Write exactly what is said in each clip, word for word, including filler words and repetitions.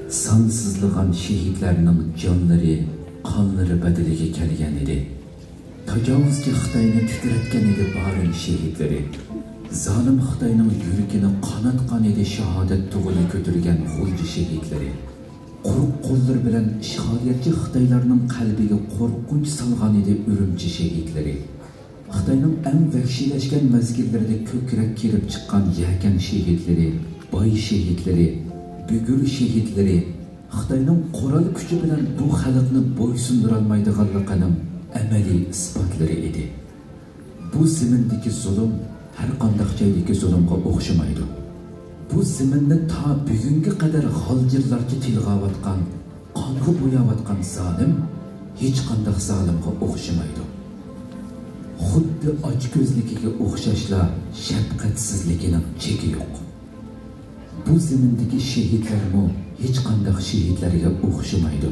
سانسىزلىغان شېھىتلەرنىڭ جانلىرى، قانلىرى بەدىلىگە كەلگەن ئىدى. تاجاۋۇزچى خىتاينى تىترەتكەن ئىدى بارىن شېھىتلىرى. زالىم خىتاينىڭ يۈرىكىنى قاناتقان ئىدى شاھادەت تۇغىنى كۆتۈرگەن غۇلجا شېھىتلىرى. قۇرۇق قوللىرى بىلەن ئىشغالىيەتچى خىتايلارنىڭ قەلبىگە قورقۇنچ سالغان ئىدى ئۈرۈمچى شېھىتلىرى. خىتاينىڭ ئەڭ ۋەھشىيلەشكەن مەزگىللىرىدە كۆكرەك كېرىپ چىققان يەكەن شېھىتلىرى، باي شېھىتلىرى، بۈگۈر شېھىتلىرى خىتاينىڭ قورال كۈچى بىلەن بۇ خەلقنى بويسۇندۇرالمايدىغانلىقىنىڭ ئەمەلىي ئىسپاتلىرى ئىدى. بۇ زېمىندىكى زۇلۇم ھەر قانداق جايدىكى زۇلۇمغا ئوخشىمايدۇ. بۇ زېمىننى تا بۈگۈنگە قەدەر غالجىرلارچە تىلغاۋاتقان، قانغا بوياۋاتقان زالىم ھېچقانداق زالىمغا ئوخشىمايدۇ. خۇددى ئاچكۆزلۈكىگە ئوخشاشلا شەپقەتسىزلىكىنىڭ چېكى يوق. بۇ زېمىندىكى شېھىتلەرمۇ ھېچقانداق شېھىتلەرگە ئوخشىمايدۇ.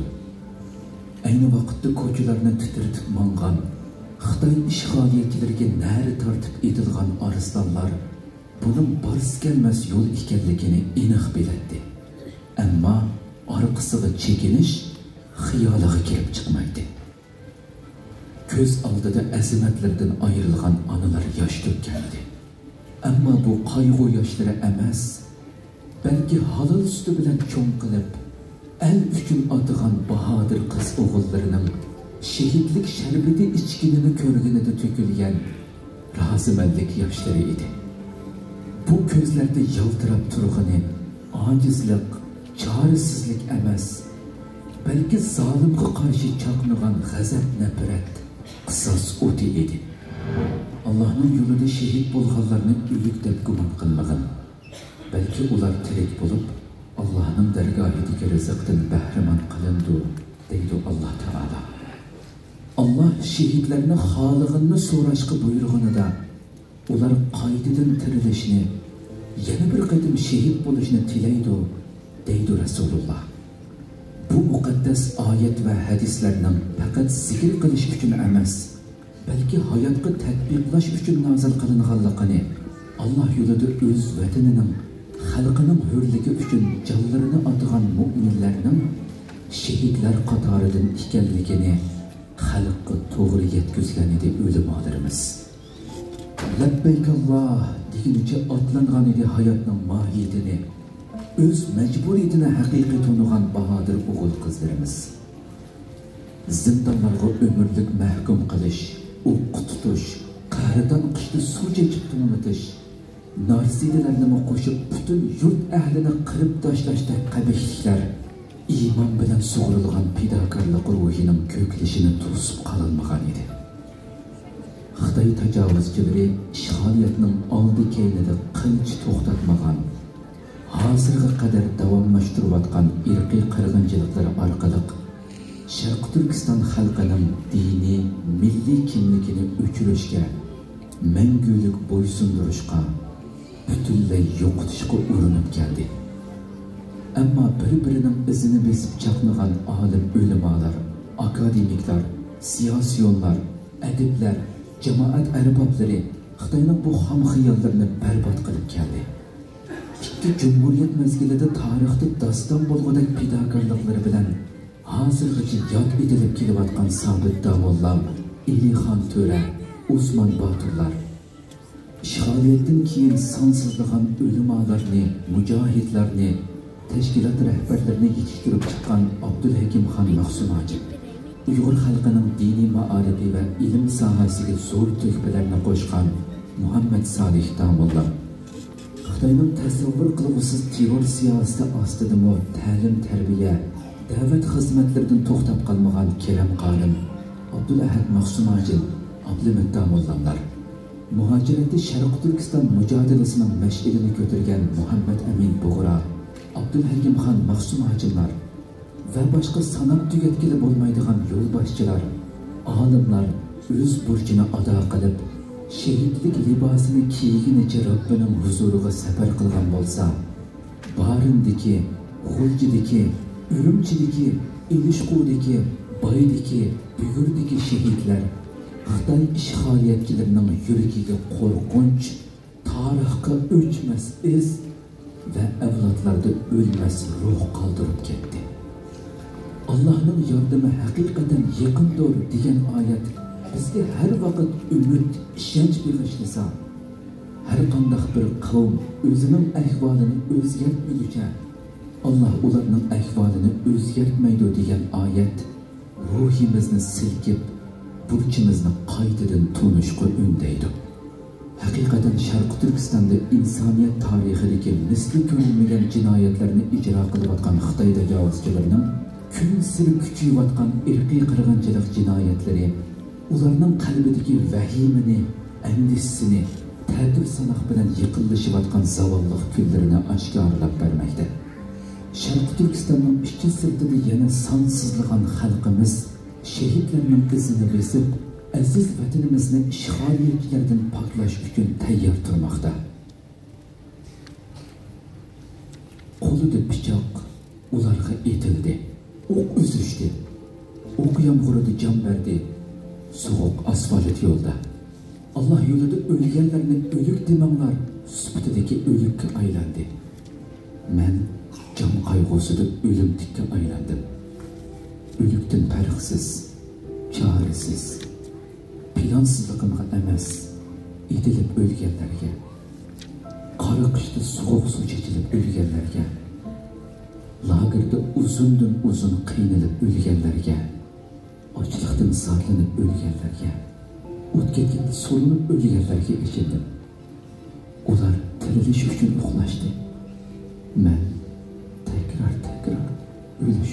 ئەينى ۋاقىتتا كوچىلارنى تىترىتىپ ماڭغان، خىتاي ئىشغالىيەتچىلىرىگە نەرە تارتىپ ئېتىلغان ئارسلانلار بۇنىڭ بارسا كەلمەس يول ئىكەنلىكىنى ئېنىق بىلەتتى. ئەمما ئارقىسىغا چېكىنىش خىيالىغا كېلىپ چىقمايتتى. كۆز ئالدىدا ئەزىمەتلىرىدىن ئايرىلغان ئانىلار ياش تۆككەنىدى. ئەمما بۇ قايغۇ ياشلىرى ئەمەس، بەلكى ھالال سۈتى بىلەن چوڭ قىلىپ، ئەل ئۈچۈن ئاتىغان باھادىر قىز ئوغۇللىرىنىڭ شېھىتلىك شەربىتى ئىچكىنىنى كۆرگىنىدە تۆكۈلگەن رازىمەنلىك ياشلىرى ئىدى. بۇ كۆزلەردە يالتىراپ تۇرغىنى ئاجىزلىق، چارىسىزلىك ئەمەس، بەلكى زالىمغا قارشى چاقنىغان غەزەپ-نەپرەت، قىساس ئوتى ئىدى. ئاللاھنىڭ يولىدا شېھىت بولغانلارنى ئۆلۈك دەپ گۇمان قىلمىغىن. بەلكى ئۇلار تىرىك بولۇپ، ئاللاھنىڭ دەرگاھىدىكى رىزىقتىن بەھرىمەن قىلىنىدۇ، دەيدۇ ئاللاھ تائالا. ئاللاھ شېھىتلەرنى خالىغىنىنى سوراشقا بۇيرۇغىنىدا، ئۇلار قايتىدىن تىرىلىشنى، يەنە بىر قېتىم شېھىت بولۇشنى تىلەيدۇ، دەيدۇ رەسۇلۇللاھ. بۇ مۇقەددەس ئايەت ۋە ھەدىسلەرنىڭ پەقەت زىكىر قىلىش ئۈچۈن ئەمەس، بەلكى ھاياتقا تەتبىقلاش ئۈچۈن نازىل قىلىنغانلىقىنى، ئاللاھ يولىدا ئۆز ۋەتىنىنىڭ، خەلقىنىڭ ھۆرلۈكى ئۈچۈن جانلىرىنى ئاتىغان مۆمىنلەرنىڭ شېھىتلەر قاتارىدىن ئىكەنلىكىنى خەلققە توغرا يەتكۈزگەنىدى ئۆلىمالىرىمىز. لەببەيك ئاللاھ دېگىنىچە ئاتلانغانىدى ھاياتنىڭ ماھىيىتىنى، ئۆز مەجبۇرىيىتىنى ھەقىقىي تونۇغان باھادىر ئوغۇل-قىزلىرىمىز. زىندانلارغا ئۆمۈرلۈك مەھكۇم قىلىش، ئوققا تۇتۇش، قەھرىتان قىشتا سۇ چېچىپ توڭلىتىش، نارسىدىلەرنىمۇ قوشۇپ پۈتۈن يۇرت ئەھلىنى قىرىپ تاشلاشتەك قەبىھلىكلەر ئىمان بىلەن سۇغۇرۇلغان پىداكارلىق روھىنىڭ كۆكلىشىنى توسۇپ قالالمىغان ئىدى. خىتاي تاجاۋۇزچىلىرى ئىشغالىيەتنىڭ ئالدى-كەينىدە قىلچە توختاتمىغان، ھازىرغا قەدەر داۋاملاشتۇرۇۋاتقان ئىرقىي قىرغىنچىلىقلىرى ئارقىلىق شەرقىي تۈركىستان خەلقىنىڭ دىنىي، مىللىي كىملىكىنى ئۆچۈرۈشكە، مەڭگۈلۈك بويسۇندۇرۇشقا، پۈتۈنلەي يوقىتىشقا ئۇرۇنۇپ كەلدى. ئەمما بىر-بىرىنىڭ ئىزىنى بېسىپ چاقنىغان ئالىم-ئۆلىمالار، ئاكادېمىكلار، سىياسىيونلار، ئەدىبلەر، جامائەت ئەربابلىرى خىتاينىڭ بۇ خام خىياللىرىنى بەربات قىلىپ كەلدى. ئىككى جۇمھۇرىيەت مەزگىلىدە تارىختا داستان بولغۇدەك پىداكارلىقلىرى بىلەن ھازىرغىچە ياد ئېتىلىپ كېلىۋاتقان سابىت داموللام، ئېلىخان تۆرە، ئوسمان باتۇرلار، ئىشغالىيەتتىن كېيىن سانسىزلىغان ئۆلىمالارنى، مۇجاھىدلارنى، تەشكىلات رەھبەرلىرىنى يېتىشتۈرۈپ چىققان ئابدۇلھەكىمخان مەخسۇم ھاجىپ، ئۇيغۇر خەلقىنىڭ دىنىي مائارىپى ۋە ئىلىم ساھەسىگە زور تۆھپىلەرنى قوشقان مۇھەممەد سالىھ داموللام، خىتاينىڭ تەسەۋۋۇر قىلغۇسىز تېررور سىياسىتى ئاستىدىمۇ تەلىم-تەربىيە، دەۋەت خىزمەتلىرىدىن توختاپ قالمىغان كېرەم قارىم، ئابدۇلئەھەد مەخسۇم ھاجىم، ئابلىمىت داموللاملار، مۇھاجىرەتتە شەرقىي تۈركىستان مۇجادىلىسىنىڭ مەشئىلىنى كۆتۈرگەن مۇھەممەد ئەمىن بۇغرا، ئابدۇلھەكىمخان مەخسۇم ھاجىملار، ۋە باشقا ساناپ تۈگەتكىلى بولمايدىغان يولباشچىلار، ئالىملار ئۆز بۇرچىنى ئادا قىلىپ، شېھىتلىك لىباسىنى كىيگىنىچە رەببىنىڭ ھۇزۇرىغا سەپەر قىلغان بولسا، بارىندىكى، غۇلجىدىكى، ئۈرۈمچىدىكى، ئېلىشقۇدىكى، بايدىكى، بۈگۈردىكى شېھىتلەر خىتاي ئىشغالىيەتچىلىرىنىڭ يۈرىكىگە قورقۇنچ، تارىخقا ئۆچمەس ئىز، ۋە ئەۋلادلاردا ئۆلمەس روھ قالدۇرۇپ كەتتى. «ئاللاھنىڭ ياردىمى ھەقىقەتەن يېقىندۇر» دېگەن ئايەت بىزگە ھەر ۋاقىت ئۈمىد، ئىشەنچ بېغىشلىسا، ھەرقانداق بىر قەۋم ئۆزىنىڭ ئەھۋالىنى ئۆزگەرتمىگۈچە، ئاللاھ ئۇلارنىڭ ئەھۋالىنى ئۆزگەرتمەيدۇ دېگەن ئايەت روھىمىزنى سىلكىپ، بۇرچىمىزنى قايتىدىن تونۇشقا ئۈندەيدۇ. ھەقىقەتەن شەرقىي تۈركىستاندا ئىنسانىيەت تارىخىدىكى مىسلى كۆرۈلمىگەن جىنايەتلەرنى ئىجرا قىلىۋاتقان خىتاي تاجاۋۇزچىلىرىنىڭ كۈنسېرى كۈچىيىۋاتقان ئىرقىي قىرغىنچىلىق جىنايەتلىرى ئۇلارنىڭ قەلبىدىكى ۋەھىمىنى، ئەندىشىسىنى تەتۈر ساناق بىلەن يېقىنلىشىۋاتقان زاۋاللىق كۈنلىرىنى ئاشكارىلاپ بەرمەكتە. شەرقىي تۈركىستاننىڭ ئىچى سىرتىدا يەنە سانسىزلىغان خەلقىمىز شېھىتلەرنىڭ ئىزىنى بېسىپ، ئەزىز ۋەتىنىمىزنى ئىشغالىيەتچىلەردىن پاكلاش ئۈچۈن تەييار تۇرماقتا. قولىدا پىچاق ئۇلارغا ئېتىلدى. ئوق ئۈزۈشتى. ئوق يامغۇرىدا جان بەردى. سوغۇق ئاسفالت يولدا. ئاللاھ يولىدا ئۆلگەنلەرنى ئۆلۈك دېمەڭلار سۈپىتىدىكى ئۆلۈككە ئايلاندى. مەن جان قايغۇسىدا ئۆلۈمتۈككە ئايلاندىم. ئۆلۈكتىن پەرقسىز، چارىسىز، پىلانسىزلىقىمغا ئەمەس، ئېتىلىپ ئۆلگەنلەرگە، قارا قىشتا سوغۇق سۇ چېچىلىپ ئۆلگەنلەرگە، لاگېردا ئۇزۇندىن ئۇزۇن قىينىلىپ ئۆلگەنلەرگە، ئاچلىقتىن زارلىنىپ ئۆلگەنلەرگە، ئوت كەتكەندە سورۇنۇپ ئۆلگەنلەرگە ئېچىندىم. ئۇلار تىرىلىش ئۈچۈن ئۇخلاشتى. مەن تەكرار-تەكرار ئۆلۈش